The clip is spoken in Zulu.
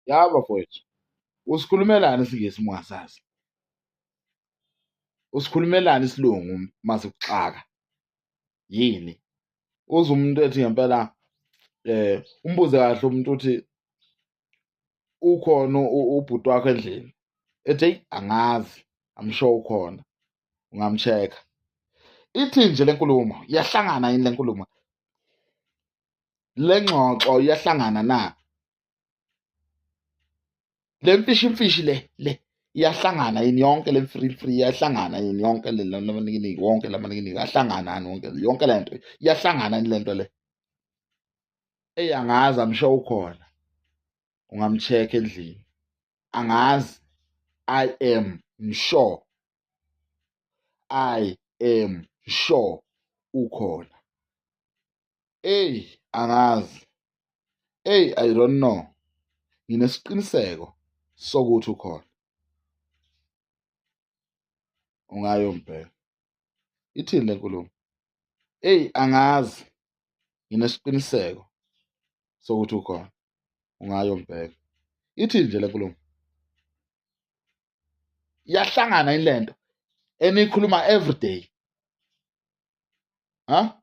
Ya bafowethu, usikhulumelani isiNgisi uma ungasazi? Usikhulumelani isilungu uma sikuxaka? Yini? Uze umuntu ethi ngempela umbuze kahle umuntu uthi ukhona ubhuti wakho endlini, ethi eyi angazi, I'm sure ukhona, ungamcheck-a. Ithi nje le nkulumo iyahlangana yini le nkulumo, le ngxoxo iyahlangana na? Le mfishimfishi le iyahlangana yini yonke le mfrimfri, iyahlangana yini yonke le lamanikiniki, wonke lamanikiniki ahlangana yini wonke, yonke le nto iyahlangana yini le nto le? Eyi angazi, I'm sure ukhona, ungamcheck endlini. Angazi, I am sure, I am sure ukhona. Eyi angazi, eyi I don't know, nginesiqiniseko sokuthi ukhona, ungayombheka. Ithini le nkulumo? Eyi angazi, nginesiqiniseko sokuthi ukhona, ungayombheka. Ithini nje le nkulumo? Iyahlangana yini lento eniyikhuluma everyday? Ha?